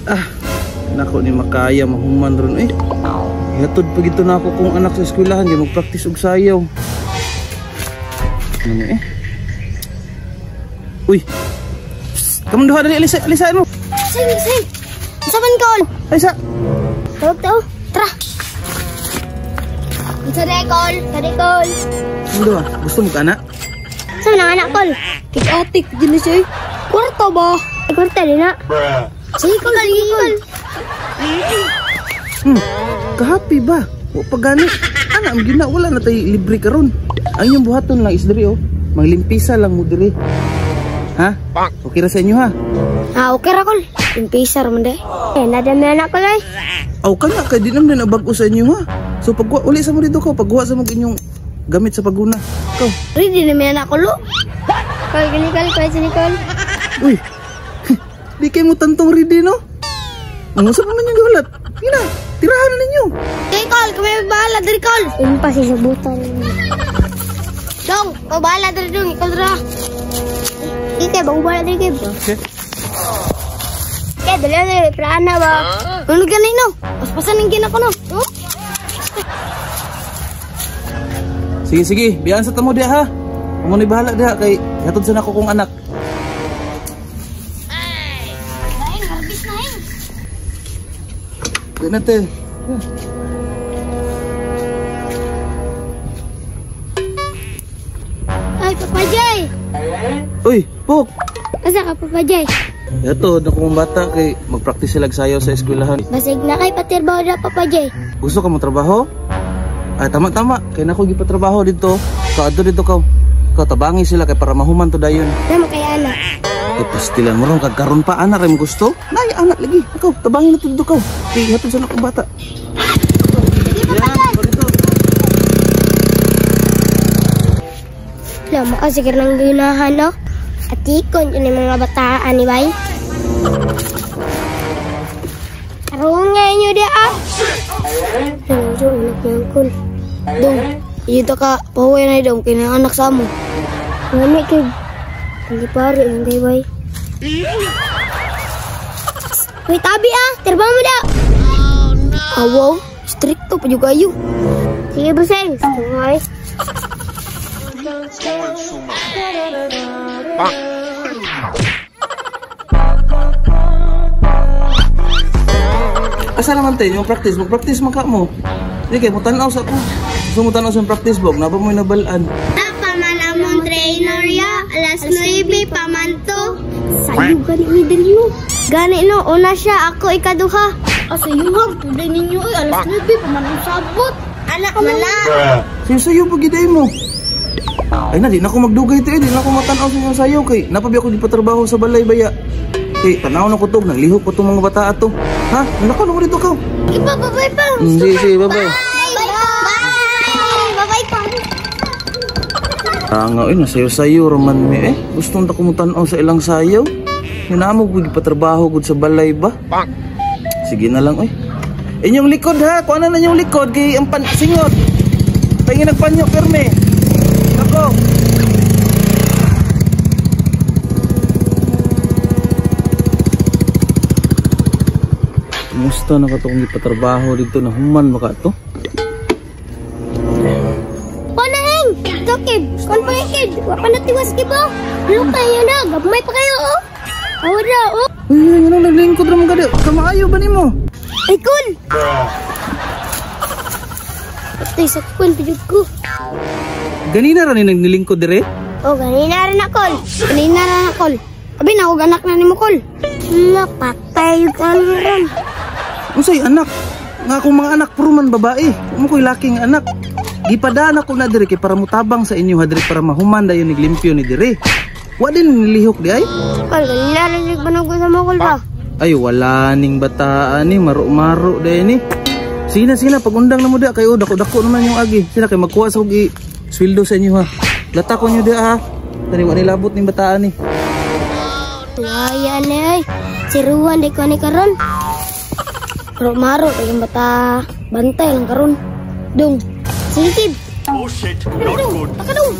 Ah, nako ni makaya mahuman ron eh. Ihatod pa gito na ako kung anak sa eskwelahan, di mag-practice og sayaw. Ano eh? Uy! Psst! Kamu duha dali, alisa, alisaan mo! Sing, sing! Sa man kol? Ay sa! Tawag tao, tara! Sa dekol, sa dekol. Kamu duha, gusto mo ka anak? Sa man ang anak kol? Kik-atik, dyan na siya eh. Kwarta ba? Ay, kwarta din na. Sige kol, sige kol. Kahappy ba? Wa pa gani. Anak, ang gina, wala na tayo libre karon. Ang inyong buhaton lang is diri oh. Manglimpisa lang mo diri. Ha? Okay ra sa inyo ha? Ah, okay ra kol. Limpisa ra man de. Eh, nadami anak kol ay. Aw ka nga kay di naman na bag-o sa inyo ha. So pagwa uli sa mo dito ko, pagwa sa mo inyong gamit sa paguna. Ikaw. Ready na may anak kol. Kol gani kol, kol sini kol. Uy. Di kay mo tantong ready no? Ang usa pa man yung gihulat. Ina, tirahan na ninyo. Kay kol, kami bahala diri kol. Umpa si sabutan. Dong, kau bahala diri dong, ikaw dira. Ike, bang bahala diri kay. Okay. Kay dali na prana ba? Ano gani no? Paspasan ang gina ko no. Oh? Sige sige, biyaan sa tamo diha ha. Amo ni bahala diha kay hatod sa nako kong anak. Ay, harbis na eh. Di na te. Ay, Papa Jay. Uy, Pok. Asa ka, Papa Jay? Ito, na kong bata kay magpractice sila sayaw sa eskwelahan. Basig na kay patirbaho na, Papa Jay. Gusto ka mo trabaho? Ay, tama-tama. Kay nako gipatrabaho dito. Kaadto dito ka. Katabangi sila kay para mahuman to dayon. Tama kay anak. Kay pastilan mo ron kag karon pa anak ray mo gusto. Nay anak lagi. Ikaw tabangi na to dito ka. Kay hatod sa nako bata. Sige, Papa Jay. Lama ka siguro ng ginahan, no? Atikon yun yung mga bataan ni Bay. Karoon nga inyo di ah. Ano, anak ni Uncle. Dong, iyita ka, pahuwi na dong, kaya anak sa mo. Ngani, kid. Hindi pare, hindi Bay. Uy, tabi ah! Tirba mo da! Oh, no! Awaw, stricto pa juga kayo. Sige, buseng. Sige, Asa naman tayo yung practice? Mag-practice man ka mo. Hindi kayo, mutanaw sa ako. Gusto mo tanaw sa practice blog, naba mo'y nabalaan. Pamalamon trainer ya, alas 9 pamanto. Sayo gani ni Delio. Gani no, una siya, ako ikaduha. Asayuhan, tuloy ninyo ay alas 9 pamanong sabot. Anak mala. Sayo-sayo pag iday mo. Ay na, di na ako magdugay ito eh. Di na ako matanaw sa inyong sayo. Kay napabi ako di patrabaho sa balay baya. Kay tanaw na ko to, naglihok ko itong mga bata ato. Ha? Nako, nako dito ka. Iba, babay pa. Sige, sige, babay. Bye! Bye! Babay pa. Tanga eh, nasayo-sayo raman mi eh. Gustong ta kumutanaw sa ilang sayo. Hinamo ko di patrabaho gud sa balay ba? Sige na lang oy. Inyong likod ha, kuha na inyong likod kay ang singot. Pahingin nagpanyo perme. Ako. Kumusta na ka to kung ipatrabaho dito na human baka to? Panahing! Tokib! Kon pangikid! Wapa na tiwas kibo! Look kayo na! Gamay pa kayo oh! Awa na oh! Uy, ano naglingkod naman ka di? Kamaayo ba nimo? Ay kun! Patay sa kun, pijud ko. Ganina ra ni nagnilingkod dire? Oh, ganina ra na kol. Ganina ra na kol. Abi na ako anak na nimo kol. Hala, patay ka ron. Unsay anak? Nga akong mga anak puro man babae. Mo koy laki nga anak. Gipadaan ako na dire kay para mutabang sa inyo ha dire para mahuman dayon niglimpyo ni dire. Wa din nilihok di ay? Kol, ganina ra ni banugo sa mo kol ba? Ay wala ning bataan ni maro-maro day ni. Sige na, pagundang na mo da kayo dako-dako naman yung agi. Sina kay magkuha sa og sweldo sa inyo ha. Lata ko nyo da ha. Tani wa nilabot ning bataan ni. Tuwaya na ay. Siruan di ko ni karon. Maro-maro kay bata bantay lang karon. Dong. Sige kid. Oh shit, not good. Akadong.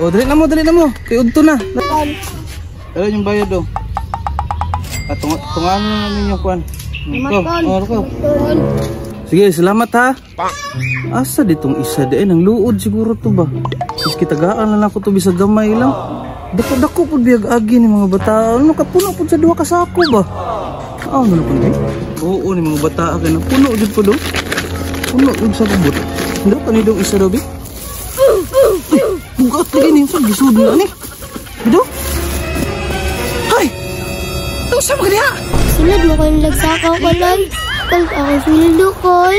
Oh, dali na mo, dali na mo. Kay udto na. Ano yung bayad do? Ah, tungan na ninyo kuan. Go. Oh, go. Sige, salamat ha. Asa ditong isa di nang luod siguro to ba? Miski tagaan na lang ko to bisag gamay lang. Dako-dako pud biyag agi ni mga bata. Ano kapuno pud sa duha ka sako ba? Ah, ano na pud di? Oo ni mga bata kay na puno jud pud do. Puno jud sa kubot. Hindi pa ni dong isa do bi. Uy, bugat lagi ni sa gisud na ni. Bido? Hay! Unsa man diha? Sulod mo ko yung lagsakaw ko, Lol. Kol, ako sulod kol.